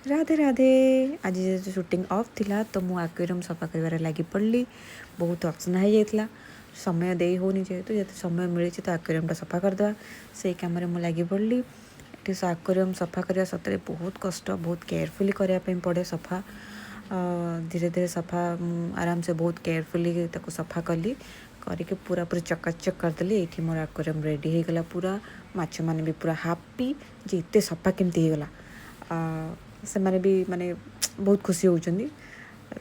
ରାଧେ ରାଧେ। ଆଜି ଯେହେତୁ shooting of ଥିଲା, ତ ମୁଁ ଆକ୍ୱେରିୟମ୍ ସଫା କରିବାରେ ଲାଗି ପଡ଼ିଲି। ବହୁତ ଅସନା ହେଇଯାଇଥିଲା। ସମୟ ଦେଇ ହେଉନି ଯେହେତୁ, ଯେହେତୁ ସମୟ ମିଳିଛି ତ ଆକ୍ୱେରିୟମ୍ଟା ସଫା କରିଦେବା, ସେଇ କାମରେ ମୁଁ ଲାଗି ପଡ଼ିଲି। ଏଠି ଆକ୍ୱେରିୟମ୍ ସଫା କରିବା ସତରେ ବହୁତ କଷ୍ଟ। ବହୁତ କେୟାରଫୁଲି କରିବା ପାଇଁ ପଡ଼େ ସଫା। ଧୀରେ ଧୀରେ ସଫା, ମୁଁ ଆରାମସେ ବହୁତ କେୟାରଫୁଲି ତାକୁ ସଫା କଲି। କରିକି ପୁରାପୁରି ଚକାଚକ କରିଦେଲି। ଏଇଠି ମୋର ଆକ୍ୱେରିୟମ୍ ରେଡ଼ି ହେଇଗଲା ପୁରା। ମାଛମାନେ ବି ପୁରା ହାପି ଯେ ଏତେ ସଫା କେମିତି ହେଇଗଲା। ସେମାନେ ବି ମାନେ ବହୁତ ଖୁସି ହେଉଛନ୍ତି।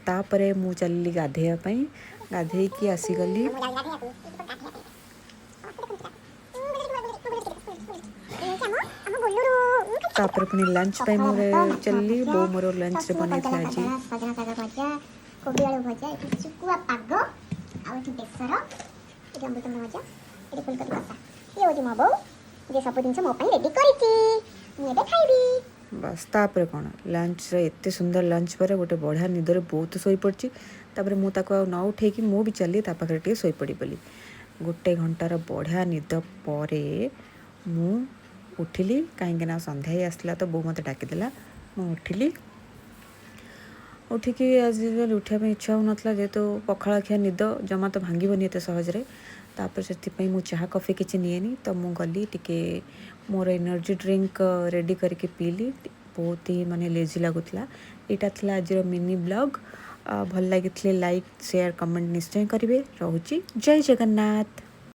ତାପରେ ମୁଁ ଚାଲିଲି ଗାଧେଇବା ପାଇଁ। ଗାଧେଇକି ଆସିଗଲି। ତାପରେ ପୁଣି ଲଞ୍ଚ ପାଇଁ ମୁଁ ଚାଲିଲି। ବୋଉ ମୋର ଲଞ୍ଚରେ ବନେଇଥିଲା ଆଜି ସଜନା ଶାଗ ଭଜା, କୋବି ଆଳୁ ଭଜା, ଏଠି ଶୁଖୁଆ ପାଗ, ଆଉ ଏଠି ବେସର, ଏଠି ଅମୃତଭଣ୍ଡା ଭଜା, ଏଠି ଫୁଲକୋବି କଷା। ଇଏ ହେଉଛି ମୋ ବୋଉ, ଯିଏ ସବୁ ଜିନିଷ ମୋ ପାଇଁ ରେଡି କରିଛି। ମୁଁ ଏବେ ଖାଇବି। ବାସ୍, ତାପରେ କ'ଣ, ଲଞ୍ଚରେ ଏତେ ସୁନ୍ଦର ଲଞ୍ଚ ପରେ ଗୋଟେ ବଢ଼ିଆ ନିଦରେ ବହୁତ ଶୋଇପଡ଼ିଛି। ତାପରେ ମୁଁ ତାକୁ ଆଉ ନ ଉଠେଇକି ମୁଁ ବି ଚାଲି ତା ପାଖରେ ଟିକେ ଶୋଇପଡ଼ି ବୋଲି। ଗୋଟେ ଘଣ୍ଟାର ବଢ଼ିଆ ନିଦ ପରେ ମୁଁ ଉଠିଲି, କାହିଁକିନା ସନ୍ଧ୍ୟା ହେଇ ଆସିଲା ତ ବୋଉ ମୋତେ ଡାକିଦେଲା। ମୁଁ ଉଠିଲି। ଉଠିକି ଆଜି ଉଠିବା ପାଇଁ ଇଚ୍ଛା ହେଉନଥିଲା, ଯେହେତୁ ପଖାଳ ଖିଆ ନିଦ ଜମା ତ ଭାଙ୍ଗିବନି ଏତେ ସହଜରେ। ତାପରେ ସେଥିପାଇଁ ମୁଁ ଚାହା କଫି କିଛି ନିଏନି, ତ ମୁଁ ଗଲି ଟିକେ ମୋର ଏନର୍ଜି ଡ୍ରିଙ୍କ ରେଡ଼ି କରିକି ପିଇଲି। ବହୁତ ହି ମାନେ ଲେଜି ଲାଗୁଥିଲା। ଏଇଟା ଥିଲା ଆଜିର ମିନି ବ୍ଲଗ୍। ଭଲ ଲାଗିଥିଲେ ଲାଇକ୍, ସେୟାର, କମେଣ୍ଟ ନିଶ୍ଚୟ କରିବେ। ରହୁଛି, ଜୟ ଜଗନ୍ନାଥ।